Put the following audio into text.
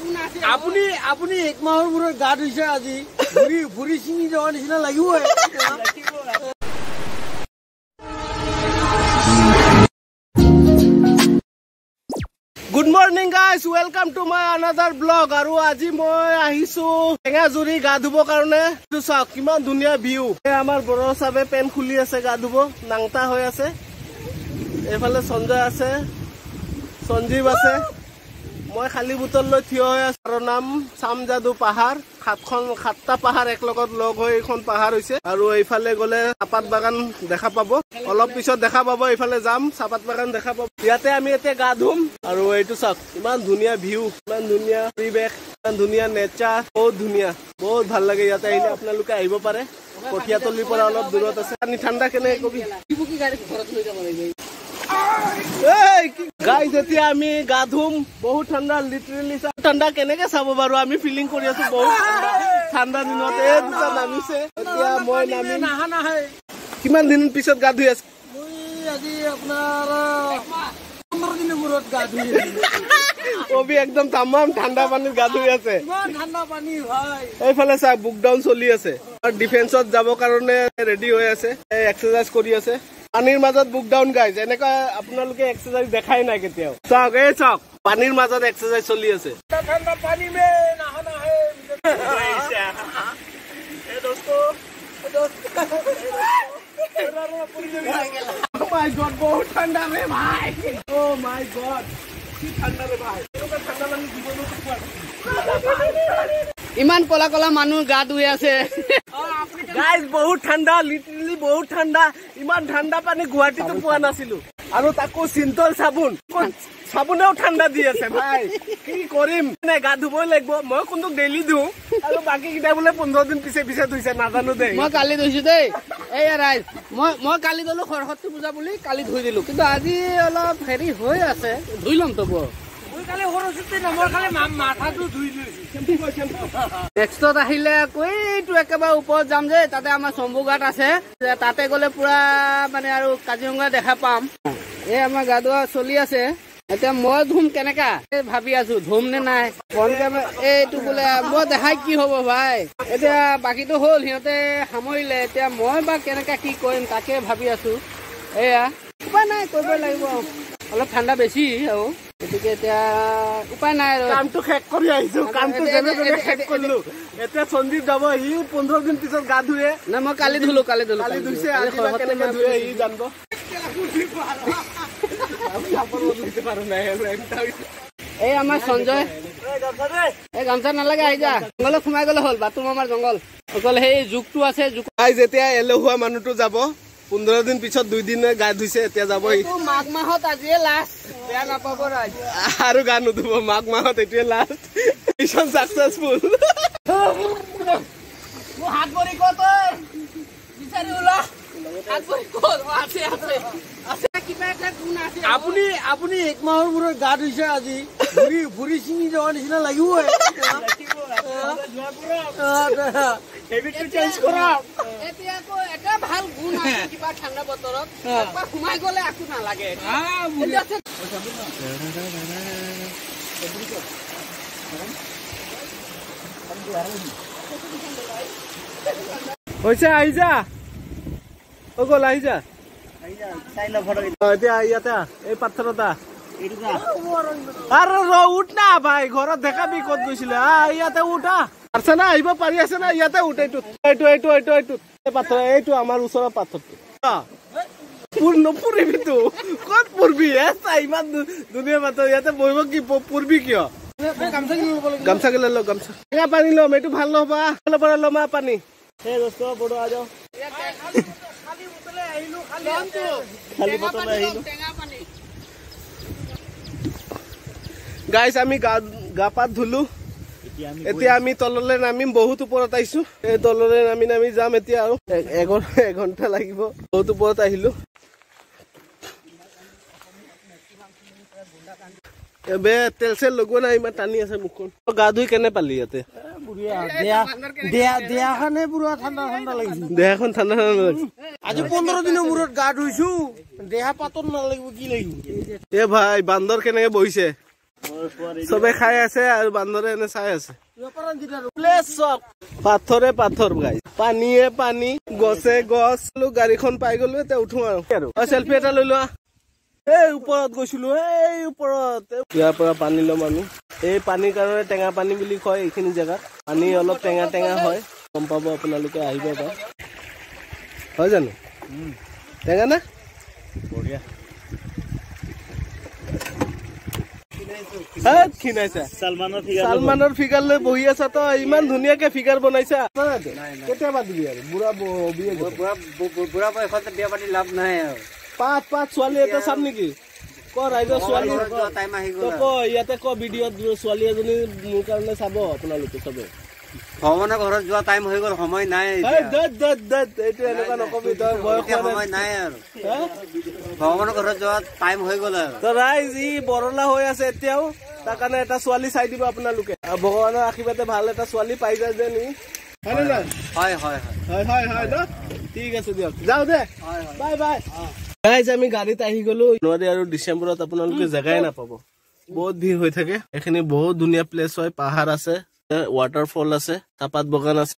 গুণ আছে। আপুনি এক মাহৰ মূৰত গা ধুইছে আজি, ভৰি ছিঙি যোৱাৰ নিচিনা লাগিবই। Good morning guys, welcome to my another blog. আৰু আজি মই আহিছো টেঙাজুৰি গা ধুব কাৰণে। চাওক কিমান ধুনীয়া ভিউ। আমাৰ বড়ো চাবে পেন খুলি আছে গা ধুব, নাংটা হৈ আছে। এইফালে সঞ্জয় আছে, সঞ্জীৱ আছে, মই খালী বোতল লৈ থিয় হৈ আছো। আৰু নাম চামজাদু পাহাৰ। সাতটা পাহাৰ একলগত লগ হৈ এইখন পাহাৰ হৈছে। আৰু এইফালে গলে চাহপাত বাগান দেখা পাব, অলপ পিছত দেখা পাব। এইফালে যাম, চাহপাত বাগান দেখা পাব। ইয়াতে আমি এতিয়া গা ধুম। আৰু এইটো চাওক ইমান ধুনীয়া ভিউ, ইমান ধুনীয়া পৰিৱেশ, ইমান ধুনীয়া নেচাৰ, বহুত ধুনীয়া, বহুত ভাল লাগে। ইয়াতে আহিলে আপোনালোকে আহিব পাৰে। কঠীয়াতলিৰ পৰা অলপ দূৰত আছে। পানী ঠাণ্ডা কেনেকে কবি। গাইজ এতিয়া আমি গা ধুম, বহুত ঠাণ্ডা, লিটাৰেলি ঠাণ্ডা। কেনেকে চাব বাৰু, আমি ফিলিং কৰি আছো বহুত ঠাণ্ডা দিনত। এই দুটা নামিছে, এতিয়া মই নামিম। কিমান দিন পিছত গা ধুই আছো? আজি আপোনাৰ 15 দিনৰ মূৰত গা ধুই আছো। অবি একদম তামাম ঠাণ্ডা পানীত গা ধুই আছে। ঠাণ্ডা পানী ভাই। এইফালে চাওক বুক ডাউন চলি আছে। ডিফেন্সত যাবৰ কাৰণে ৰেডি হৈ আছে, এক্সাৰচাইজ কৰি আছে পানীৰ মাজত। বুক ডাউন গাইজ, এনেকুৱা আপোনালোকে এক্সাৰচাইজ দেখাই নাই কেতিয়াও। চাওক, এই চাওক পানীৰ মাজত এক্সাৰচাইজ চলি আছে। বহুত ঠাণ্ডা ৰে ভাই, অ' মাই গড, কি ঠাণ্ডা ৰে ভাই। এনেকুৱা ঠাণ্ডা পানী জীৱনতো পোৱা নাই। ইমান কলা কলা মানুহ গা ধুই আছে। গাইজ বহুত ঠাণ্ডা, লিটাৰেলি বহুত ঠাণ্ডা। ইমান ঠাণ্ডা পানী গুৱাহাটীতো পোৱা নাছিলো। আৰু তাকো চিন্তল চাবোন, চাবোনেও ঠাণ্ডা দি আছে ভাই। কি কৰিম, গা ধুবই লাগিব। মই কোনটো ডেইলি ধুওঁ, আৰু বাকী কেইটা বোলে 15 দিন পিছে পিছে ধুইছে, নাজানো দেই। মই কালি ধুইছো দেই। এই ৰাইজ, মই কালি গলো সৰস্বতী পূজা বুলি কালি ধুই দিলো, কিন্তু আজি অলপ হেৰি হৈ আছে, ধুই ল'ম তবু। নেক্সটত আহিলে আকৌ এইটো একেবাৰে ওপৰত যাম যে, তাতে আমাৰ শম্ভুঘাট আছে, তাতে গলে পুৰা মানে আৰু কাজিৰঙা দেখা পাম। এই আমাৰ গা ধোৱা চলি আছে। এতিয়া মই ধুম কেনেকা ভাবি আছো, ধুম নে নাই। এইটো বোলে মই দেখাই কি হব ভাই। এতিয়া বাকীটো হ'ল, সিহঁতে সামৰিলে। এতিয়া মই বা কেনেকা কি কৰিম তাকে ভাবি আছো। এয়া উপায় নাই, কৰিবই লাগিব। অলপ ঠাণ্ডা বেছি আৰু, গতিকে এতিয়া উপায় নাই আৰু। কামটো শেষ কৰি আহিছো, কামটো যেনে তেনে শেষ কৰিলো। এতিয়া সঞ্জীৱ যাব, সি 15 দিন পিছত গা ধুৱে। নাই, মই কালি ধুলো, কালি ধুলো, কালি ধুইছে। আজি বা কেনেকে ধুৱে সি জানিব। এই আমাৰ সঞ্জয়, এই গামছা নালাগে, আহি যা, জংঘলত সোমাই গ'লে হ'ল। বাথৰুম আমাৰ জংঘল, অকল সেই জোকটো আছে। যেতিয়া এলেহুৱা মানুহটো যাব, 15 দিন পিছত 2 দিনে গা ধুইছে, এতিয়া যাব। মাঘ মাহত আজিয়ে লাষ্ট, বেয়া নাপাব ৰাইজ, আৰু গা নুধুব মাঘ মাহত, এইটোৱে লাষ্ট। Mission successful. মোৰ হাত ভৰি ক'ত বিচাৰি ওলা, হাত ভৰি ক'ত আছে? আছে আছে, কিবা এটা গুণ আছে। আপুনি এক মাহৰ মূৰত গা ধুইছে আজি, ভৰি ছিঙি যোৱাৰ নিচিনা লাগিবই। এতিয়া আকৌ এটা ভাল গুণ আছে, কিবা ঠাণ্ডা বতৰত একবাৰ সোমাই গ'লে আকৌ নালাগে। হৈছে, আহি যা, হৈ গ'ল, আহি যা। এতিয়া ইয়াতে এই পাথৰত আৰু ৰ, উঠ না ভাই, ঘৰত দেখাবি ক'ত গৈছিলে। ইয়াতে উঠ, আছে না, আহিব পাৰি আছে না, ইয়াতে উঠ। এইটো এইটো এইটো এইটো এইটো পাথৰ, এইটো আমাৰ ওচৰৰ পাথৰটো। নপুৰিবি তো, ক'ত পুৰবি? ইমান ধুনীয়া পাথৰ, ইয়াতে বহিব কি পুৰবি কিয়? গামছা গিলা ল, গামছা টেঙা পানী ল'ম, এইটো ভাল নহ'ব। পৰা ল'ম পানী। গাইজ আমি গা পা ধুলো, এতিয়া আমি তললৈ নামিম। বহুত ওপৰত আহিছো, এই তললৈ নামি নামি যাম এতিয়া। আৰু এঘণ্টা লাগিব, বহুত ওপৰত আহিলো। বে তেল চেল লগোৱা নাই, ইমান টানি আছে মুখখন। গা ধুই কেনে পালি ইয়াতে? দেহাখনে পুৰা ঠাণ্ডা ঠাণ্ডা লাগিছে। দেহাখন ঠাণ্ডা ঠাণ্ডা লাগিছে। আজি 15 দিনৰ মূৰত গা ধুইছো, দেহা পাতত নালাগিব কি লাগিব। এ ভাই, বান্দৰ কেনেকে বহিছে। চবে খাই আছে আৰু বান্দৰে এনে চাই আছে। প্লেচ চব পাথৰে পাথৰ গাইজ, পানীয়ে পানী, গছে গছ। গাড়ীখন পাই গলো, এতিয়া উঠো আৰু চেলফি এটা লৈ লোৱা। এই ওপৰত গৈছিলো, এই ওপৰত ইয়াৰ পৰা পানী ল'ম আমি। এই পানীৰ কাৰণে টেঙা পানী বুলি কয় এইখিনি জেগাত। পানী অলপ টেঙা টেঙা হয়, গম পাব আপোনালোকে আহিব পাৰে। হয় জানো? টেঙা না? সালমানৰ ফিগাৰ লৈ বহি আছা তই, ইমান ধুনীয়াকে ফিগাৰ বনাইছা। কেতিয়াবা দিবি আৰু বুঢ়া বুঢ়া বয়সত বিয়া পাতি লাভ নাই আৰু। পাঁচ পাঁচ ছোৱালী এটা চাম নেকি? ক ৰাইজৰ ছোৱালী ক, ইয়াতে ক ভিডিঅ'ত ছোৱালী এজনী মোৰ কাৰণে চাব আপোনালোকে চবে। ভগৱানৰ ঘৰত যোৱা টাইম হৈ গ'ল, সময় নাই। এইটো এনেকুৱা নকবি তই, বয়স সময় নাই আৰু। ভগৱানৰ ঘৰত যোৱা টাইম হৈ গ'ল আৰু। ত ৰাইজ ই বৰলা হৈ আছে এতিয়াও, তাৰ কাৰণে এটা ছোৱালী চাই দিব আপোনালোকে। ভগৱানৰ আশীৰ্বাদে ভাল এটা ছোৱালী পাই যায় যে নি। হয় নে নহয়? হয় হয় হয় হয় হয় ন? ঠিক আছে দিয়ক, যাওঁ দে, বাই বাই। ৰাইজ আমি গাড়ীত আহি গলো। জানুৱাৰী আৰু ডিচেম্বৰত আপোনালোকে জেগাই নাপাব, বহুত ভিৰ হৈ থাকে। এইখিনি বহুত ধুনীয়া প্লেচ হয়, পাহাৰ আছে, ৱাটাৰফল আছে, চাহপাত বাগান আছে।